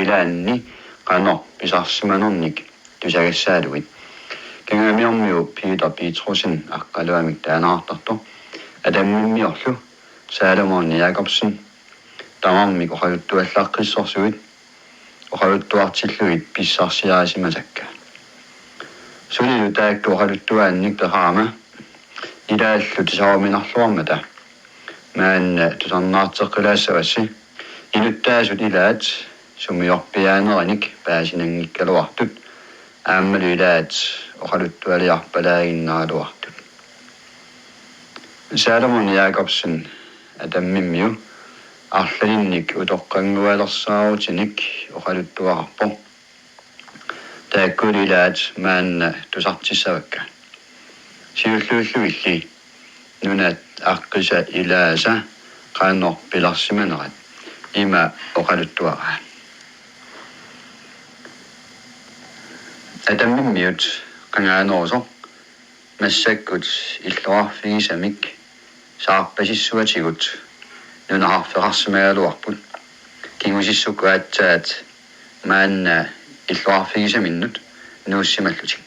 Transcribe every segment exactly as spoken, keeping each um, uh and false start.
ilaanni qanoq pisarsimanernik tusagassaalugit. Kangaamirmiu Peter Petrussen Aqqaluamik taaneqartartoq Adammimmiorlu Salomon Jakobsen tamarmik oqaluttuallaqqissorsuit oqaluttuartillugit pissarsiarisimasakka. Sulilu taakku oqaluttuaannik peqarama ilaallu tisaruminarluarmata maanna tusarnaarteqqilaassavassi. Inuttaasut ilaat sumiorpiaanerinik paasinanngikkaluartut aammalu ilaat oqaluttualiarpalaaginnaraluartut. Salomon Jakobsen Adammimmiu arlalinnik utoqqanngualersaarutinik oqaluttuararpoq. Taakkulu ilaat maanna tusartissavakka. Siulliullugilli nunat aqqisa ilaasa qanoq pilersimanerat ima oqaluttuaraa. Adammimmiut qangaanerusoq massakkut illoqarfigisamik saarpasissuatigut nunaqarfeqarsimagaluarput kingusissukkut aatsaat maanna illoqarfigisaminnut nuussimallutik.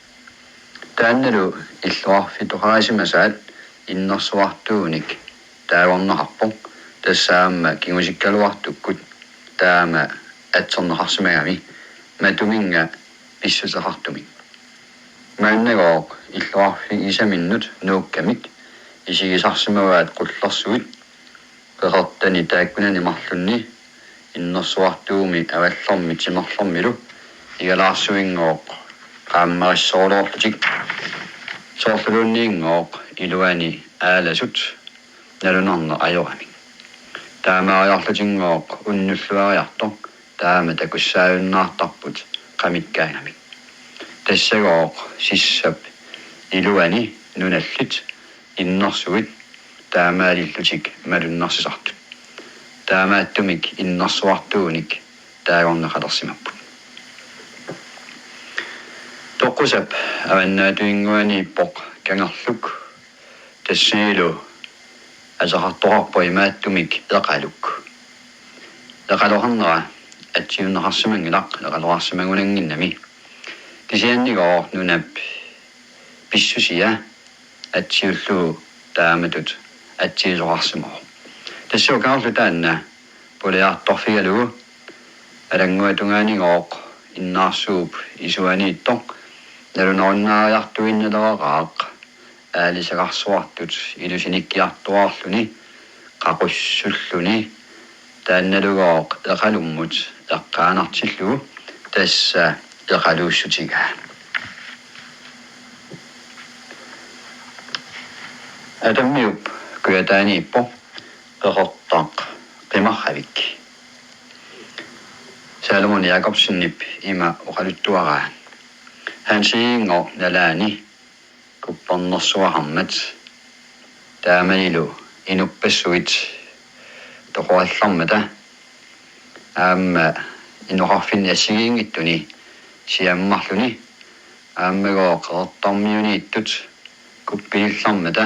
Taannalu illoqarfitoqarisimasaat innersuartuunik taagorneqarpoq, tassa aamma kingusikkaluartukkut taama atserneqarsimagami matuminnga pissuseqartumik. Maannagooq illoqarfigisaminnut nuukkamik isigisarsimavaat qullersuit qeqertani taakkunani marlunni innersuartuumi avallermi timerlermilu igalaarsuinngooq qaammarissoruloorlutik soorluluunniinngooq iluani aalasut nalunarneq ajoramik. Taamaariarlutinngooq unnulluariartoq taama takussaajunnaartarput qamikkaangamik. Tassagooq sissap iluani nunallit innersuit taamaalillutik malunnarsisartut. Taamaattumik innersuartuunik taagorneqalersimapput. Toqqusap avannaatuinnguaniippoq kangerluk, tassanilu ateqartoqarpoq imaattumik eqaluk. Eqaloqarnera atsiunneqarsimanngilaq, eqaloqarsimagunannginnami. Kisiannigooq nunap pissusia atsiullugu taamatut atsiisoqarsimavoq. Tassa kangerluk taanna puliartorfigalugu alannguatungaanigooq innaarsuup isuaniittoq nalunarunnaariartuinnaleqaaq aalisagarsuartut ilusinikkiartuaarluni qaqussulluni. Taannalugooq eqalummut eqqaanartillugu tassa eqaluussutigaa. Adammiup kujataaniippoq qeqertaq qimarravik. Salomon Jakobsenip ima oqaluttuaraa: Hans Egedengooq nalaani kuppernersuarmat taamanilu inuppassuit toqorallarmata aamma inoqarfinni assigiinngitsuni siammarluni aammagooq qeqertarmiuniittut kuppilillarmata.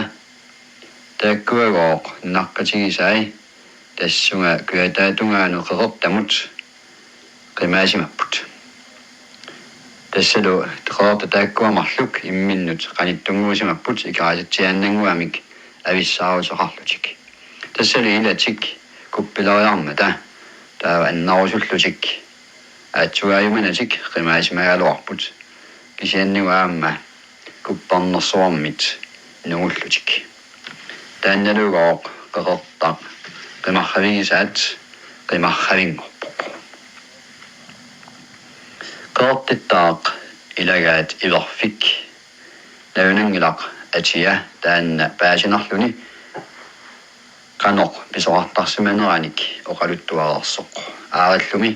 Taakkuagooq nunaqqatigisai tassunga kujataatungaanut qeqertamut qimaasimapput. Tassalu qeqertat taakkua marluk imminnut qanittunnguusimapput ikerasatsiaannannguamik avissaaruteqarlutik. Tassalu ilatik kuppileriarmata taava annarusullutik aatsugaajumaanatik qimaasimagaluarput, kisianni aamma kuppernersuarmit nungullutik. Taannalugooq qeqertaq qimarravigisaat qimarravinngorpoq. Qeqertittaaq ilagaat iverfik. Nalunanngilaq atia taanna paasinarluni qanoq pisoqartarsimaneranik oqaluttuareersoq. Aarallumi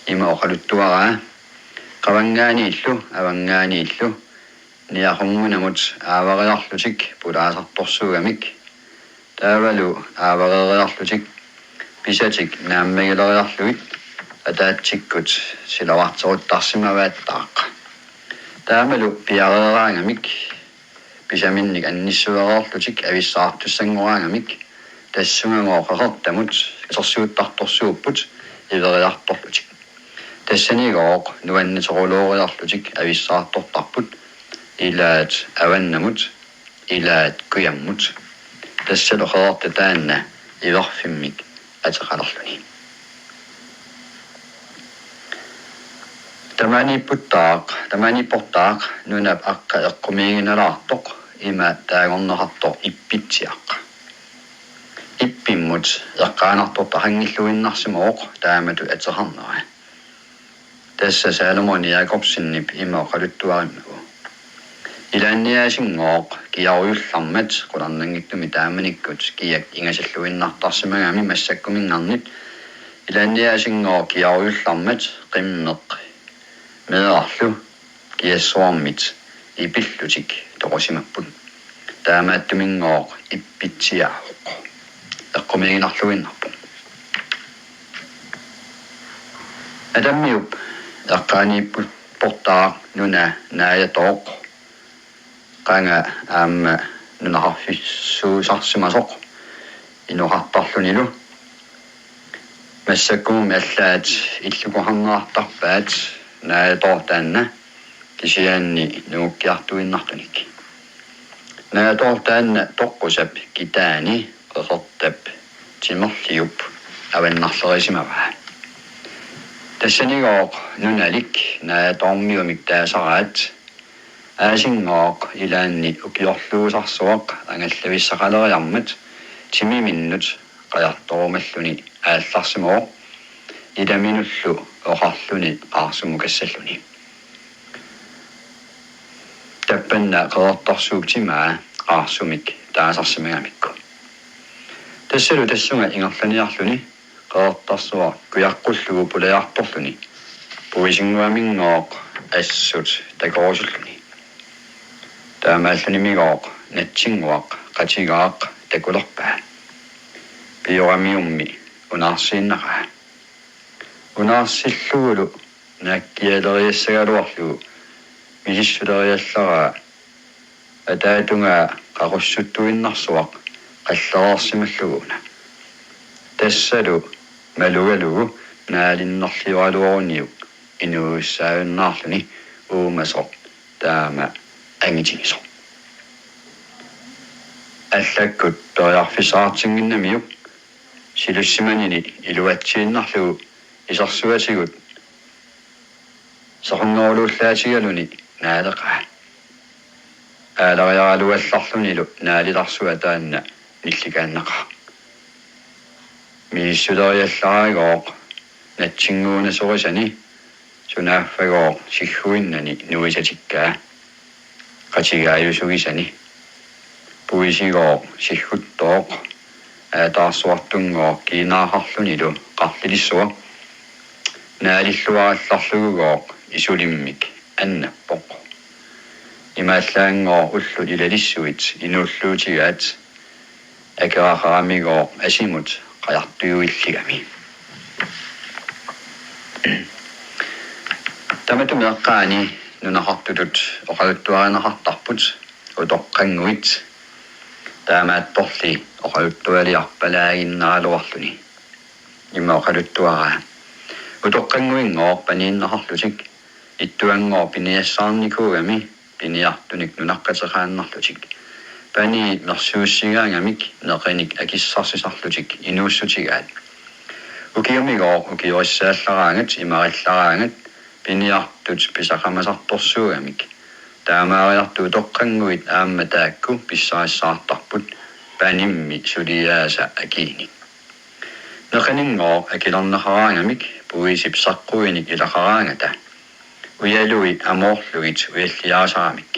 ima oqaluttuaraa: Qavanngaaniillu avanngaaniillu niaqqunngunamut aavariarlutik pulaasartorsuugamik. Taavalu aavareeriarlutik pisatik naammagileriarlugit ataatsikkut silavarteruttarsimavaattaaq. Taamalu piareeraangamik pisaminnik annissuereerlutik avissaartussanngoraangamik tassungagooq qeqertamut katersuuttartorsuupput iveriartorlutik. Tassanigooq nuannaartorluariarlutik avissaartortarput, ilaat avannamut, ilaat kujammut. Tassalu qeqertat taanna iverfimmik ateqalerluni. Tamaaniipportaaq, tamaaniipportaaq nunap aqqa eqqumiiginalaartoq ima taagorneqartoq Ippitsiaq. Ippimmut eqqaanartortaqanngilluinnarsimavoq taamatut ateqarnera. Tassa Salomon Jakobsenip ima oqaluttuarimmagu: Ilaanniaasinngooq kiarujullarmat, qularnanngitsumik taamanikkut kiak ingasalluinnartarsimagami massakkuminngarnit, ilaanniaasinngooq kiarujullarmat qimmeq meerarlu kiassuarmit ipillutik toqusimapput. Taamaattuminngooq Ippitsiaavoq. Eqqumiiginarluinnarpoq. Atammiup eqqaaniipportaaq nuna Naajatooq qanga aamma nunaqarfissuusarsimasoq inoqartarlunilu. Massakkummi allaat illukuarneqartarpaat Naajatooq taanna, kisianni nungukkiartuinnartunik. Naajatooq taanna toqqusap kitaani qeqertap timerliup avannarlerisimavaa. Tassanigooq nunalik Naajatoormiumik taasaraat. Aasinngooq ilaanni ukiorluusarsuaq angallavissaqaleriarmat timiminnut qajartorumalluni aallarsimavoq, ilaminullu oqarluni qaarsumukassalluni. Tappanna qeqertarsuup timaa qaarsumik taasarsimagamikku. Tassalu tassunga ingerlaniarluni qeqertarsuaq kujaqqullugu pulajartorluni puisinnguaminngooq assut takorusulluni. Taamaallunimigooq natsinnguaq qatigaaq takulerpaa. Pioramiummi unaarsiinnaraa. Unaarsillugulu naakkialeriassagaluarlugu misissuleriallaraa ataatungaa qaqussuttuinnarsuaq qallereersimallugu una. Tassalu malugalugu naalinnerlioraloruniuk inuussaajunnaarluni uumasoq taama angitigisoq. Allakkut periarfissaqartinnginnamiuk silussimanini iluatsiinnarlugu isersuatigut sequnngoruluullaatigaluni naaleqaa. Aalariaraluallarlunilu naalilarsua taanna nillikaannaqaa. Misissuleriallaragooq natsinnguunasorisani, sunaaffagooq sigguinnani nuisatikkaa qatigaajusugisani. Puisigooq sigguttooq aataarsuartunngooq kiinaaqarlunilu qarlilissuaq. Naalilluarallarlugugooq isulimmik annappoq. Imaallaanngooq ullut ilalissuit inuulluutigaat akeraqaramigooq asimut qajartujuilligami. Tamatuma eqqaani nunaqartutut oqaluttuarineqartarput utoqqannguit, taamaattorli oqaluttualiarpalaaginnaraluarluni. Ima oqaluttuaraa: Utoqqannguinngooq paniinnaqarlutik ittuanngooq piniassaarnikuugami piniartunik nunaqqateqaannarlutik. Panii mersuussigaangamik neqinik akissarsisarlutik inuussutigaat. Ukiumigooq ukiorissaallaraangat imarillaraangat piniartut pisaqamasartorsuugamik. Taamaariartut utoqqannguit aamma taakku pissarissaartarput panimmi suliaasa akiinik. Neqininngooq akilerneqaraangamik puisip saqquinik ilaqaraangata ujalui amoorlugit ujalliarisaramik.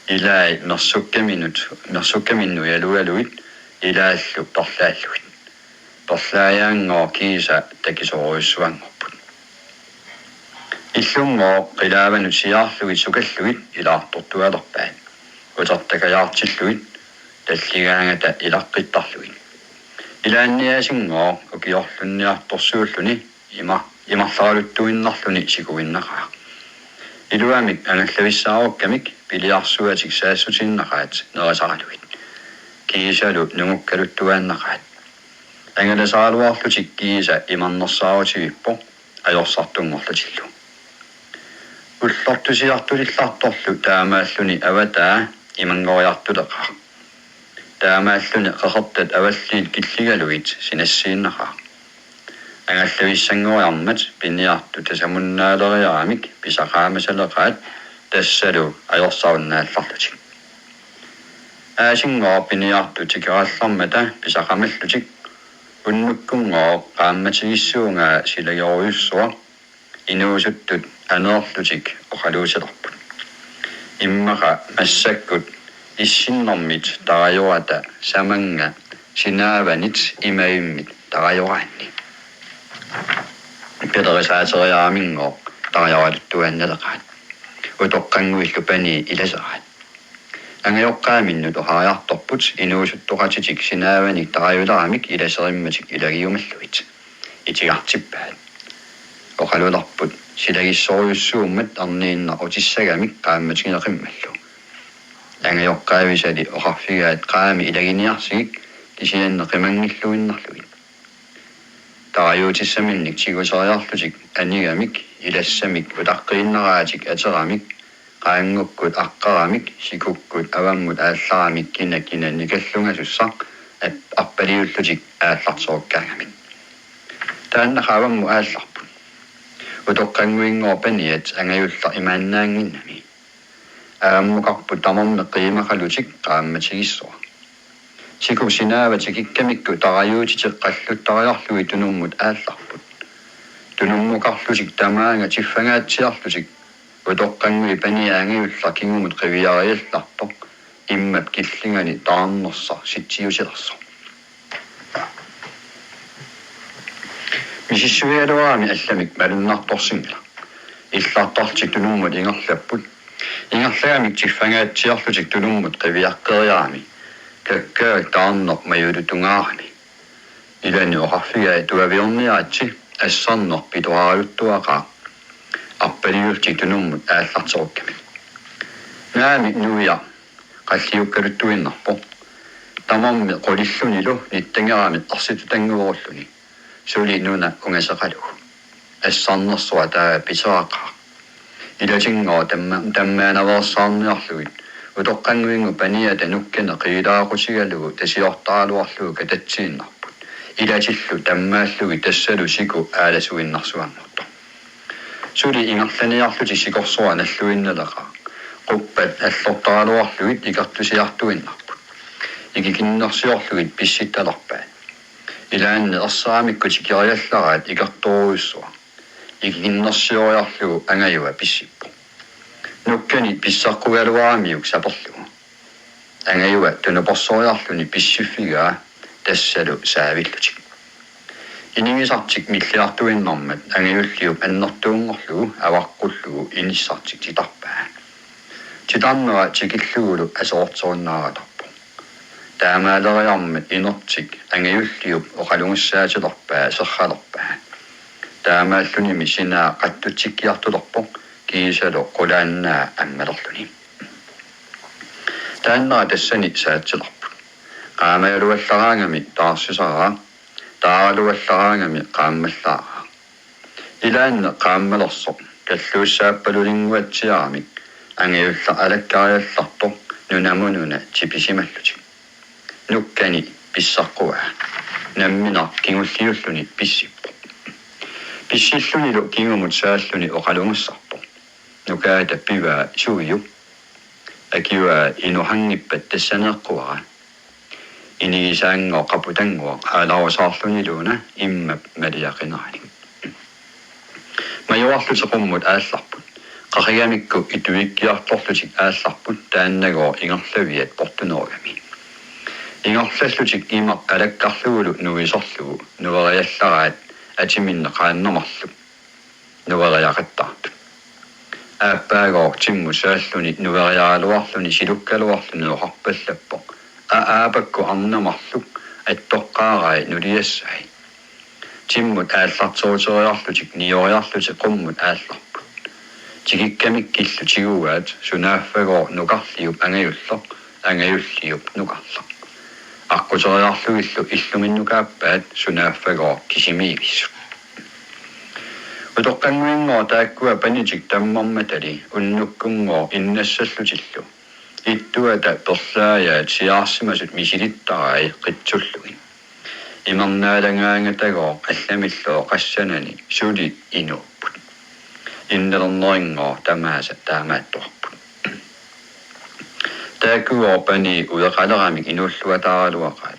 Ilai mersukkaminut, mersukkaminnut ujalugalugit ilaallu perlaallugit. Perlaajaanngooq kiisa takisorujussuanngorput. Illunnngooq qilaavanut siaarlugit sukallugit ilaartortualerpaat. Utertakajaartillugit talligaangata ilaqqittarlugit. Ilaanniaasinngooq ukiorlunniartorsuulluni ima-, imarlaraluttuinnarluni sikuinnaqaaq. Iluamik angallavissaarukkamik piliarsuatik saassutiinnaqaat nerisaralugit. Kiisalu nungukkaluttuaannaqaat. Angalasaraluarlutik kiisa imarnersaarutivippoq. ajorsartunngorlutillu. Ullortusiartulillartorlu taamaalluni avataa imanngoriartuleqaaq. Taamaalluni qeqertat avalliit killigalugit sinassiinnaqaaq. Angallavissanngoriarmat piniartut tasamunnaaleriaramik pisaqaamasaleqaat tassalu ajorsarunnaallarlutik. Aasinngooq piniartut tikerallarmata pisaqamallutik unnukkunngooq qaammatigissuungaa silagerujussuaq inuusuttut aneerlutik oqaluusilerput. Immaqa massakkut issinnermit tarajorata samannga sinaavanit imavimmit tarajoraanni. Pilerisaateriaraminngooq tarajoratuttuaannaleqaat. Utoqqannguillu panii ilaseraat. Angajoqqaaminnut oqariartorput inuusuttoqatitik sinaavanik tarajuleramik ilaserimmatik ilagiumallugit. Itigartippaat. Oqalulerput silagissorujussuummat erniinnaq utissagamik qaammatigeqimmallu. Angajoqqaavisali oqarfigaat qaami ilaginiarsigik kisianni qimanngilluinnarlugit. Tarajuutissaminnik tiguseriarlutik anigamik ilassamik utaqqiinnaraatik ateramik qaanngukkut aqqaramik sikukkut avammut aallaramik kina kina nikallungasussaq ap-, arpaliullutik aallarterukkaangamik. Taanna avammut aallarput. Utoqqannguinngooq paniat angajulleq imaannaannginnami. Avammukarput tamarmik qiimaqalutik qaammatigissuaq. Siku sinaava tikikkamikku tarajuutitik qalluttariarlugit tunummut aallarput. Tunummukarlutik tamaanga tiffangaatsiarlutik utoqqanngui paniat angajulleq kingumut qiviariallartoq immap killingani taarnersaq sitsiutilersoq. Misissuigaluarami allamik malunnartorsinngilaq. Illartarlutik tunummut ingerlapput. Ingerlagamik tiffangaatsiarlutik tunummut qiviaqqeriarami kakkaak taarneq majulutungaarami. Ilani oqarfigai tuaviorniaritsi assarneq pitoraaruttuaqaaq. Arpaliullutik tunummut aallarterukkamik. Naamik nuiaq qalliukkaluttuinnarpoq. Tamarmik qulillunilu nittangerami ersitutannguerulluni. Suli nuna ungaseqalugu. Assarnersuaq taava piteraqaaq. Ilatinngooq tamma-, tammaanaveersaarniarlugit utoqqannguinngooq paniata nukkani qiilaaqutigalugu tasiortaraluarlugu katatsiinnarput. Ilatillu tammaallugit tassalu siku aalasuinnarsuanngortoq. Suli ingerlaniarlutik sikorsuaq nalluinnaleqaaq. Quppat allortaraluarlugit ikertusiartuinnarput. Ikikinnersiorlugit pissittalerpaat. Ilaanni erseramikku tikeriallaraat ikertorujussuaq. Ikikinnersioriarlugu angajua pissippoq. Nukkani pisseqqugaluaramiuk saperlugu. Angajua tunuporsoriarluni pissiffigaa tassalu saavillutik. Inigisartik milliartuinnarmat angajulliup annertuunngorlugu avaqqullugu inissartik titarpaa. Titarnera tikillugulu aserorterunnaaratarpoq. Taamaaleriarmat inertik angajulliup oqalugissaatilerpaa serralerpaa. Taamaallunimi sinaa qattutsikkiartulerpoq kiisalu qulaannaa ammalerluni. Taannera tassani saatsilerput. Qaamaluallaraangami taarsisaraa, taaraluallaraangami qaammallaraa. Ilaanni qaammalersoq kalluussaappalulinnguatsiaramik angajulleq alakkariallartoq nunamut nuna tipisimallutik. Nukkani pisseqquaa. Nammineq kingulliulluni pissippoq. Pissillunilu kingumut saalluni oqalugassarpoq. Nukaata pivaa suiuk? Akivaa inuhanngippat tassaneeqquara. Inigisaanngooq qaputannguaq aalarusaarluniluuna immap maliaqineranik. Majuarlutik qummut aallarput. Qaqigamikku ituikkiartorlutik aallarput taannagooq ingerlaviat portunerugami. Ingerlallutik imaq alakkarlugulu nuisorlugu nueriallaraat atiminneq qaannamarluk nueriaqattaartut. Aappaagooq timmut saalluni nueriaraluarluni silukkaluarluni oqarpallappoq: Aa, aapakku arnamarluk attoqqaarai nuliassai. Timmut aallarteruteriarlutik nioriarlutik qummut aallarput. Tikikkamikkillu tiguaat sunaaffagooq nukarliup angajulleq, angajulliup nukarleq. Aqquteriarlugillu illuminnukaappaat sunaaffagooq kisimiivissut. Utoqqannguinngooq taakkua panitik tammarmatali unnukkunngooq innassallutillu ittuata perlaajaat siaarsimasut misilittarai qitsullugit. Imernaalagaangatagooq allamillu oqassanani suli inuupput. Innalernerinngooq tamaasa taamaattuarput. Taakkugooq panii ueqaleramik inuulluataaraluaqaat,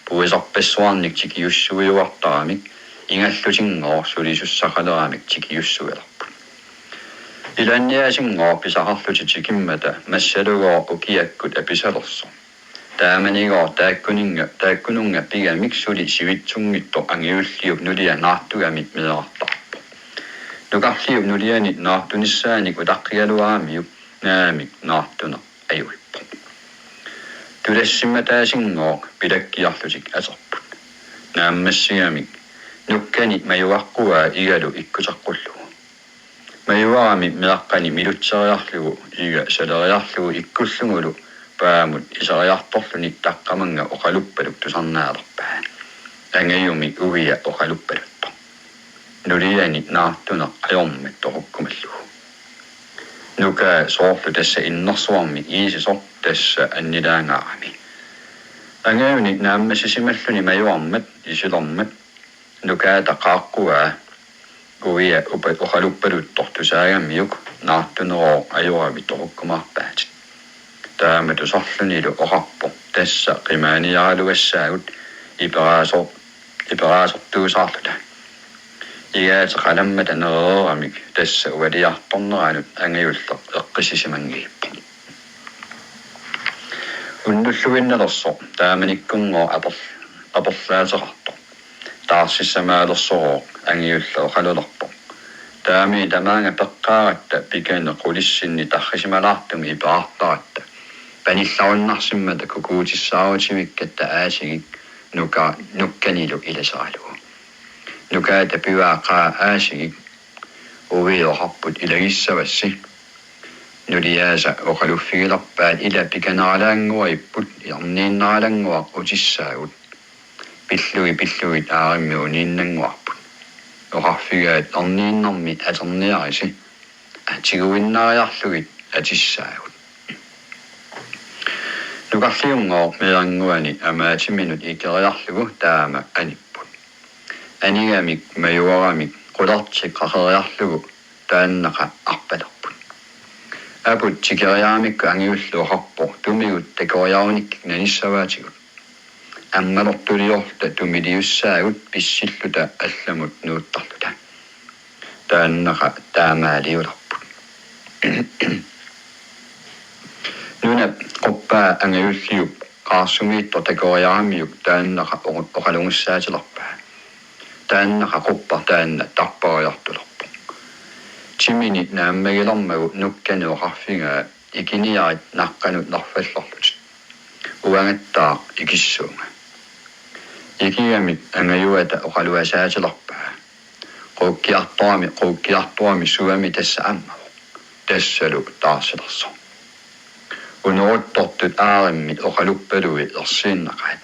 puisarpassuarnik tikiussuiuartaramik ingallutinngooq sulisussaqaleramik tikiussuilerput. Ilaanniaasinngooq pisaqarlutik tikimmata massalugooq ukiakkut apisalersoq. Taamanigooq taakkuninga, taakkununnga pigamik suli sivitsunngitsoq angajulliup nulia naartugami meerartarpoq. Nukarliup nuliani naartunissaanik utaqqigaluaramiuk naamik naartuneq ajuippoq. Tulassimmataasinngooq pilakkiarlutik aterput. Naammassigamik nukkani majuaqquaa igalu ikkuteqqullugu. Majuarami meeqqani milutseriarlugu iga saleriarlugu ikkullugulu paamut iseriartorluni taqqamannga oqaluppaluk tusarnaalerpaa. Angajumi uia oqaluppaluttoq. Nuliani naartuneq ajormat torukkumallugu. Nukaa soorlu tassa innersuarmi iisisoq tassa annilaangaarami. Angajuni naammassisimalluni majuarmat isilermat nukaata qaaqquaa uia upa-, oqaluppaluttoq tusaagamiuk naartunerooq ajoravit torukkumaarpaatit. Taama tusarlunilu oqarpoq tassa qimaaniaraluassaagut iperaaso-, iperaasortuusaarluta. Igaateqalammata nerereeramik tassa ualiartorneranut angajulleq eqqissisimanngiippoq. Unnulluinnalersoq taamanikkunngooq aper-, aperlaateqartoq. Taarsissamaalersorooq angajulleq oqalulerpoq. Taamani tamaanga peqqaaratta pikani qulissinni tarrisimalaartumik iperartaratta. Panillarunnarsimmata kukuutissaarutivikkatta aasigik nuka-, nukkanilu ilasaralugu. Nukaata pivaa qaa aasigik uia oqarput ilagissavassi. Nuliaasa oqaluffigilerpaat ila pikanaralaannguaripput erniinnaralaannguaq utissaagut. Pillugit pillugit aarimmi uniinnannguarput. Oqarfigaat erniinnarmi aterniarisi. Atiguinnariarlugit atissaagut. Nukarliunngooq meerannguani amaatiminut ikeriarlugu taama anipput. Anigamik majuaramik qulartik qaqeriarlugu taannaqa arpalerput. Aput tikeriaramikku angajulleq oqarpoq tumigut takoriarunikkik nanissavaatigut. Ammalortuliorluta tumiliussaagut pissilluta allamut nuuttarluta. Taannaqa taamaaliulerput. Nunap quppaa angajulliup qaarsumiittoq takoriaramiuk taannaqa oqu-, oqalungussaatilerpaa. Taannaqa quppaq taanna tarpariartulerpoq. Timini naammagilermagu nukkani oqarfigaa ikiniarit naqqanut nerfallorlutik. Uangattaaq ikissuunga. Ikigamik angajuata oqaluasaatilerpaa. Quukkiartorami, quukkiartorami suvami tassa ammavoq. Tassalu taarsilersoq. Uneruttortut aarimmit oqaluppalui ersiinnaqaat.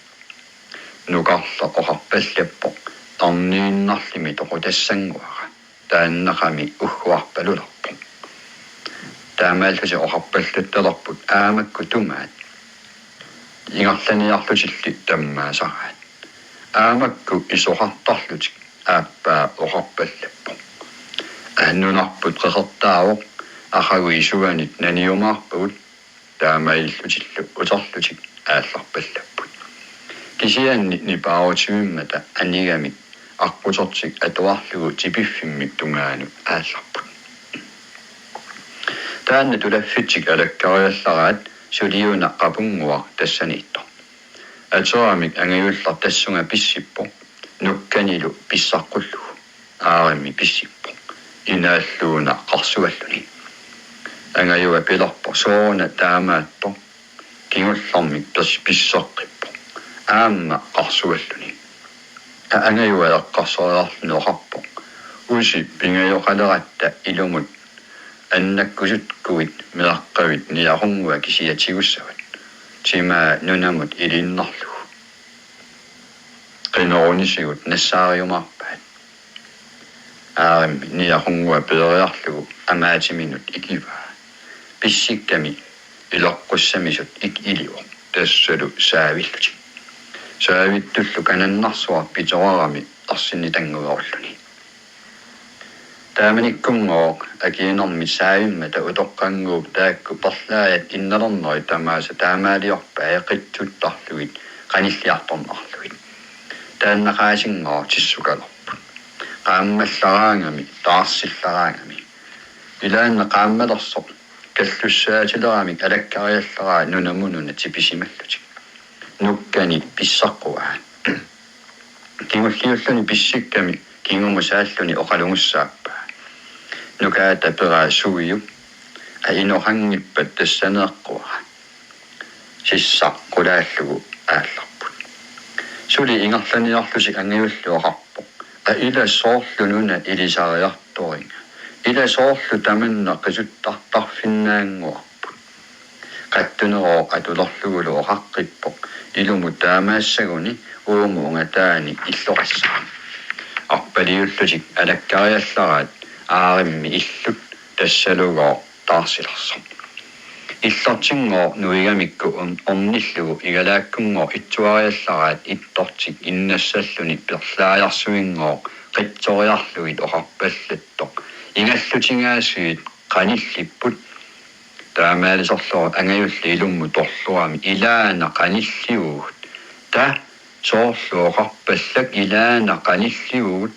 Nukarleq oqarpallappoq: Erniinnarlimi toqutassannguara. Taannaqami ugguarpalulerpoq. Taamaallutik oqarpallattalerput aamakku tumaat. Ingerlaniarlutilli tammaasaraat. Aamakku isoqartarlutik aappaa oqarpallappoq: Aa, nunarput qeqertaavoq, aqagu isuanit naniumaarpagut. Taamaallutillu uterlutik aallarpallapput. Kisianni nipaarutivimmata anigamik aqqutertik atuarlugu tipiffimmik tungaanut aallarput. Taanna tulaffitsik alakkariallaraat suliuna qapunnguaq tassaniittoq. Ateramik angajulleq tassunga pissippoq, nukkanilu pissaqqullugu. Aarimmi pissippoq, inaalluuna qarsualluni. Angajua pilerpoq: Sooruna taamaattoq? Kingullermik pis-, pisseqqippoq, aamma qarsualluni. A-, angajua eqqarsariarluni oqarpoq: Usi pingajoqaleratta ilumut annakkusukkuit meeqqavit niarunngua kisiat tigussavat, timaa nunamut iliinnarlugu. Qinerunisigut nassaariumaarpaat. Aarimmi niaqunngua peeriarlugu amaatiminut ikivaa. Pissikkami ileqqussamisut ik ilivoq, tassalu saavillutik. Saavittullu kanannarsuaq pitoorami ersinnitannguerulluni. Taamanikkunngooq akiinermit saavimmata utoqqannguup taakku perlaajat innalernerit tamaasa taamaaliorpai qitsuttarlugit qanilliartornarlugit. Taannaqaasinngooq tissukalerput. Qaammallaraangami, taarsillaraangami. Ilaanni qaammalersoq kallussaatileramik alakkariallaraat nunamut nuna tipisimallutik. Nukkani pissaqquaa. Kingulliulluni pissikkami kingumut saalluni oqalungussaappaa. Nukaata peraa suiuk, a inoqanngippat tassaneeqquara. Sissaq qulaallugu aallarput. Suli ingerlaniarlusi angajulli oqarpoq: A ila soorlu nuna ilisariartoriga. Ila soorlu tamanna qisuttartarfinnaannguarput. Qattunerooq atulerlugulu oqaqqippoq ilumut taamaassaguni uumut ungataani illoqassaaq. Arpaliullutik alakkariallaraat aarimmi illut, tassalugooq taarsilersoq. Illertinngooq nuigamikku un-, ornillugu igalaakkunngooq itsuariallaraat ittortik innassalluni perlaajarsuinngooq qitsoriarlugit oqarpallattoq: Ingallutigaasiit qanillipput. Taamaalisorlu angajulli ilummut torlorami: Ilaana qanillivugut. Ta soorlu oqarpallak: Ilaana qanillivugut.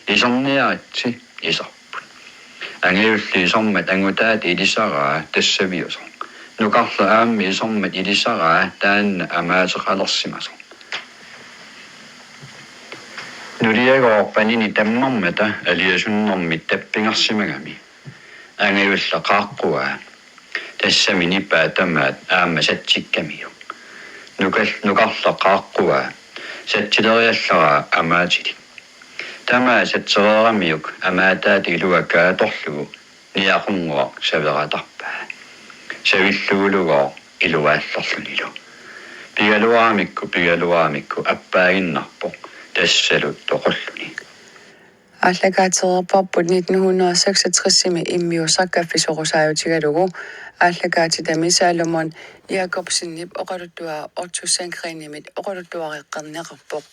Iserniaritsi. Iserput. Angajulli isermat angutaata ilisaraa tassaviusoq. Nukarleq aamma isermat ilisaraa taanna amaateqalersimasoq. Nuliagooq panini tammarmata aliasunnermit tappigersimagami. Angajulleq qaaqquaa. Tassami nipaa tamaat aamma satsikkamiuk. Nukal-, nukarleq qaaqquaa satsileriallaraa amaatilik. Tamaat satsereeramiuk amaataata ilua kaatorlugu niaqunngooq saveratarpaa. Savillugulugooq iluaallerlunilu. Pigaluaramikku, pigaluaramikku appaaginnarpoq, tassalu toqulluni. Aallakaatereerparput nitten hundrede og seksogtresimi immiussaq kaffisorusaajutigalugu aallakaatitami Salomon Jakobsenip oqaluttuaa Otto Sandgreenimit oqaluttuareqqinneqarpoq.